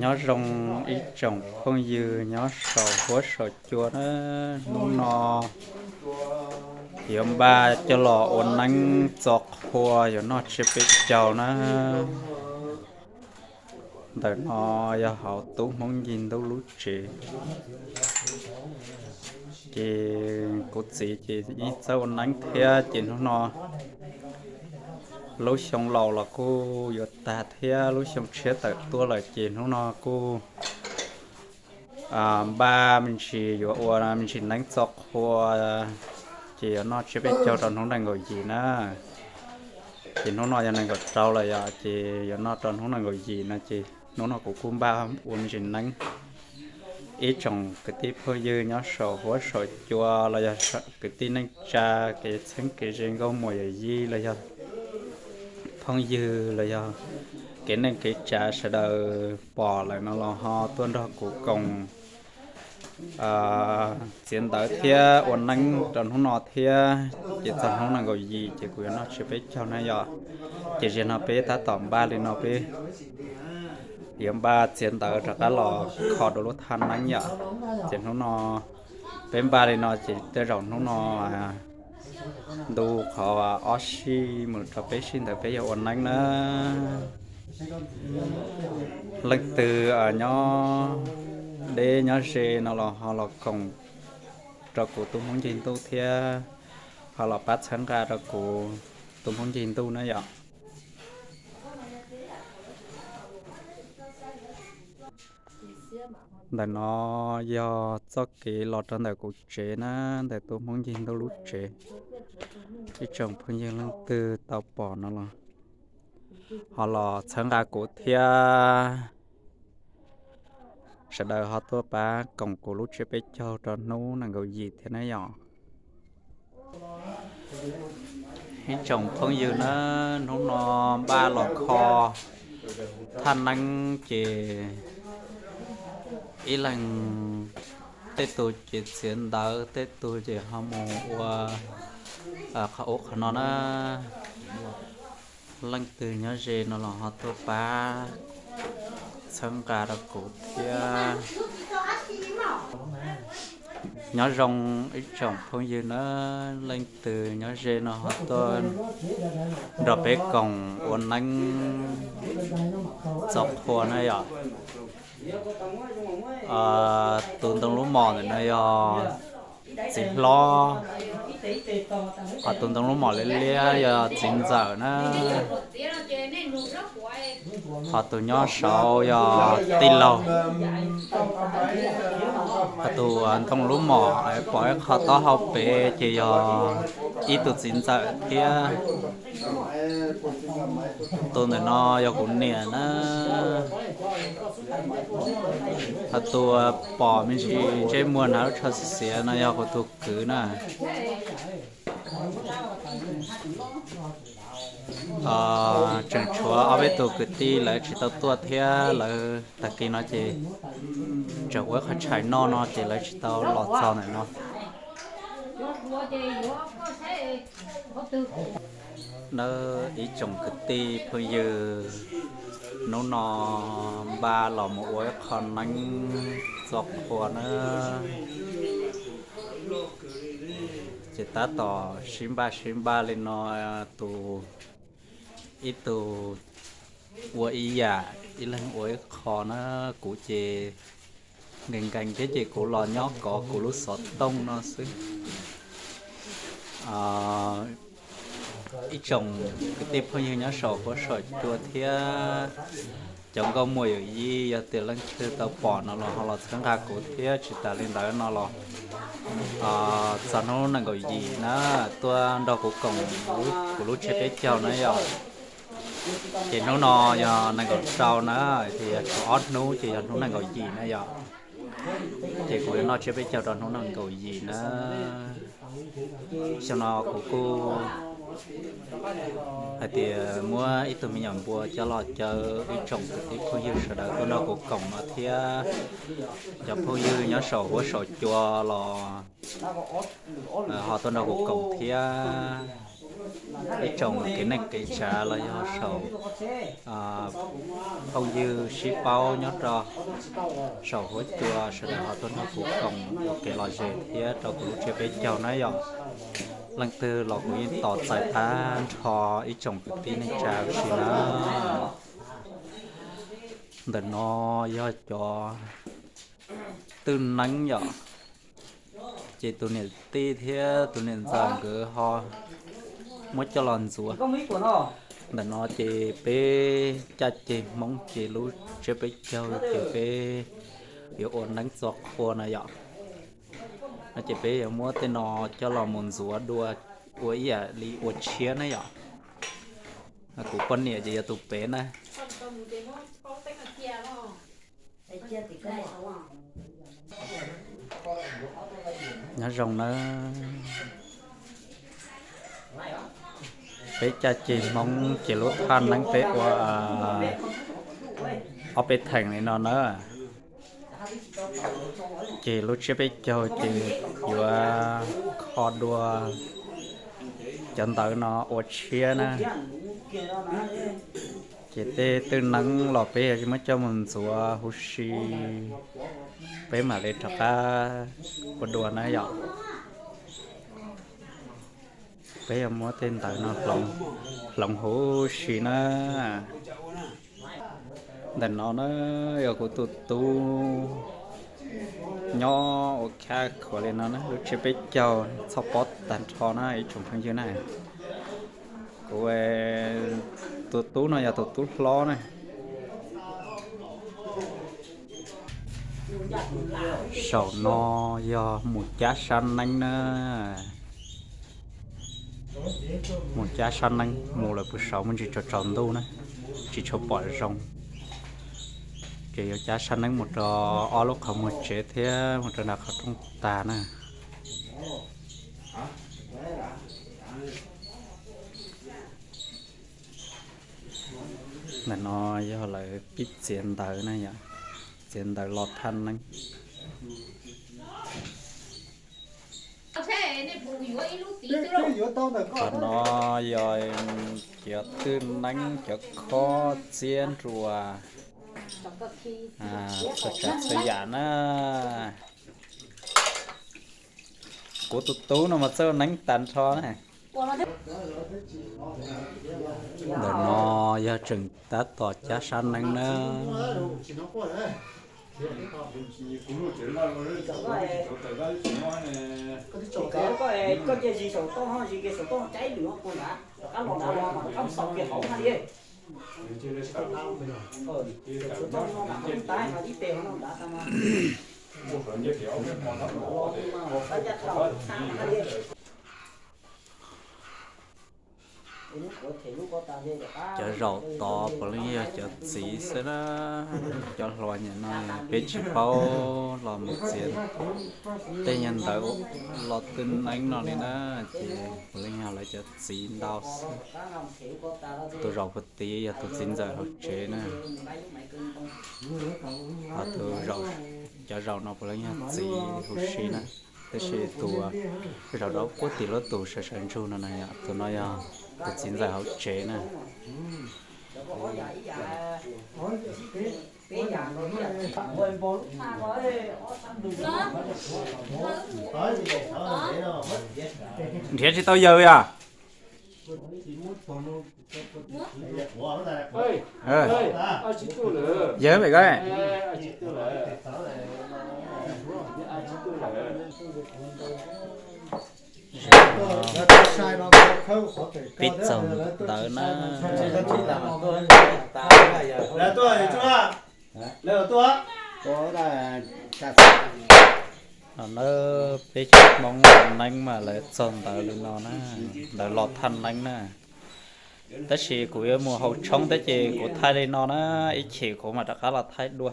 Nyob zoo ib tsoom phooj ywg nyob saum huab saum cua na, hnub no yuav npaj coj los ua neeb txo qhua yuav noj tsiab peb caug na. Ntawm no yog hauv tub Hmoob Ncig Ntuj lub tsev, ces kuv txiv ces yeej txawj ua neeb thiab, ces hnub no lub xyoo laus los kuj yuav tag thiab lub xyoo tshiab tawm tuaj lawm, ces hnub no kuj npaj me ntsis yuav ua me ntsis neeb txo qhua, ces yuav noj tsiab peb caug rau hnub nees nkaum yim na. Ces hnub no yog nees nkaum rau lawm yom, ces yuav noj rau hnub nees nkaum yim no, ces hnub no kuv kuj npaj ua me ntsis neeb. Ib tsoom kwv tij phooj ywg nyob saum huab saum cua los yog kwv tij neej tsa, kev txheeb kev ze nkauj muam yawm yij los yog phooj ywg los yog kev neej kev tsav sawv daws pom lawm no los ho tuaj nrog kuv koom txiav ntawv thiab ua neeb rau hnub no thiab, ces txog hnub nees nkaum yim ces kuv yuav noj tsiab peb caug na yom. Ces zaum no peb tab tom npaj li no, peb yuav npaj txiav ntawv rov qab los kho dua lub thaj neeb yom. Ces hnub no peb npaj li no ces tej zaum hnub no ntu qhov ob sij mus rau peb sij ntawd peb yuav ua neeb na. Leej twg nyob deb nyob ze no los ho los koom rau kuv tub Hmoob Ncig Ntuj thiab, ho los pab txhawb nqa rau kuv tub Hmoob Ncig Ntuj na yom. Ntawm no yog txoj kev los rau ntawm kuv tsev na, ntawm tub Hmoob Ncig Ntuj lub tsev. Ib tsoom phooj ywg leej twg tau pom no los ho los txhawb nqa kuv thiab, sawv daws ho tuaj pab koom kuv lub tsiab peb caug rau hnub nees nkaum yim thiab na yom. Ib tsoom phooj ywg na, hnub no npaj los kho thaj neeb ces ib leeg tej tus ces txiav ntawv, tej tus ces ho mus ua qhov ub qhov no na. Leej twg nyob ze no los ho tuaj pab txhawb nqa rau kuv thiab. Nyob zoo ib tsoom phooj ywg na, leej twg nyob ze no ho tuaj nrog peb koom ua neeb txo qhua na yom. Tus ntoo lub mom ntawm no yog txiv hlob, ho tus ntoo lub mom liab liab yog txiv ntxawm na, ho tus nyob saud yog tij laug, ho tus ntoo lub mom pom ib qho taub hau pem ces yog ib tug txiv ntxawm thiab. Tus ntawm no yog kuv niam na, ho tus pom me ntsis ntsej muag hnav lub tsho xiav xiav no yog kuv tus kwv na. Tseem tshuav ob peb tus kwv tij lawv tsis tau tuaj thiab, lawv tag kis no ces tseem ua ib qho tshais noj no ces lawv tsis tau los txog ntawm no. Nawb ib tsoom kwv tij phooj ywg, hnub no npaj los mus ua ib qho neeb txo qhua na, ces tab tom sib npaj sib npaj li no, tus ib tug ua ib yam, ib leeg ua ib qho na. Kuv ces nkees nkees thiab ces kuv los nyob kov kuv lub xov tooj no xwb. Ib tsoom kwv tij phooj ywg nyob saum huab saum cua thiab cov nkauj muam yawm yij, yog tias leej twg tau pom no los ho los txhawb nqa kuv thiab. Tsis tas li ntawd no los txog hnub nees nkaum yim na, tuaj nrog kuv koom kuv lub tsiab peb caug na yom. Ces hnub no yog nees nkaum rau na, ces yog tshuav ob hnub ces yog hnub nees nkaum yim na yom. Ces kuv yuav noj tsiab peb caug rau hnub nees nkaum yim na. Xyoo no kuv kuj hais tias muab ib tug me nyuam npua coj los caw ib tsoom kwv tij phooj ywg sawv daws tuaj nrog kuv koom no thiab. Cov phooj ywg nyob saum huab saum cua los ho tuaj nrog kuv koom thiab. Ib tsoom kev neej kev tsav los yog saum phooj ywg sib paub nyob rau saum huab cua sawv daws ho tuaj nrog kuv koom ua kev lom zem thiab rau kuv lub tsiab peb caug na yom. Leej twg los kuv yeej tos txais tag nrho ib tsoom kwv tij neej tsa huv si na. Ntawm no yog cov twj neeb yom, ces tus niam tij thiab tus niam ntxawm nkawd ho muab coj los ntxuav. Ntawm no ces peb caj ceg Hmoob ces lub tsiab peb caug ces peb yuav ua neeb txo qhua na yom. No ces peb yuav muab tej no coj los mus ntxuav dua ua ib yam li ua tshiab na yom. Kuv poj niam ces yog tus pem na. Nyob zoo na. Peb caj ceg Hmoob ces lub thaj neeb peb ua ob peb theem li no na. Ces lub tsiab peb caug ces yuav kho dua cov ntawv no ua tshiab na. Ces tej twj neeb los peb yuav muab coj mus ntxuav huv si, peb mam li rov qab ua dua na yom. Peb yuav muab tej ntawv no hloov huv si na. Ntawm no na yog kuv tus tub nyob ua khab khuav li no na, lub tsiab peb caug txhoj pob tag nrho na ib tsoom phooj ywg na. Kuv tus tub no yog tus tub hlob na. Saum no yog mus cab sab neeb na. Mus cab sab neeb mus lawm puag saud muaj ntsis tsaus tsaus ntuj na, tsis tshua pom zoo. Ces yuav cab sab neeb mus rau ob lub qhov muag tsev thiab mus rau nram qhov rooj tag na. Ntawm no yog lawv pib txiav ntawv na yom, txiav ntawv los thaj neeb. Qhov no yog cov twj neeb, cov khob, txiab nruas, txhua tsav txhua yam na. Kuv tus tub no mas txawj neeb tag nrho na. Ntawm no yog tseem tab tom cab sab neeb na. Cov zaum tod puav leej yog cov txiv xwb na. Cov hluas nim no peb tsis paub los mus txiav tej nyuag ntawv los twj neeb no li na, ces puav leej yog lawv cov txiv ntau xwb. Tus zaum puag tid yog tus txiv ntxawm hauv tsev na. Ho tus, cov zaum no puav leej yog txiv huv si na. Tab sis tus zaum rau puag tim lub tus sawv sawv ntsug no na, tus no yog tus txiv ntxawm hauv tsev na. Nrhiav tsis tau yawg yom? Yawg me ko. Pib txog ntawd na. No na, peb cov Hmoob los neeb mas lawv txog ntawd li no na, lawv los thaj neeb na. Tab sis kuv yuav mus haus tshoob thiab ces kuv thaij li no na, ib chim kuv mam rov qab los thaij dua.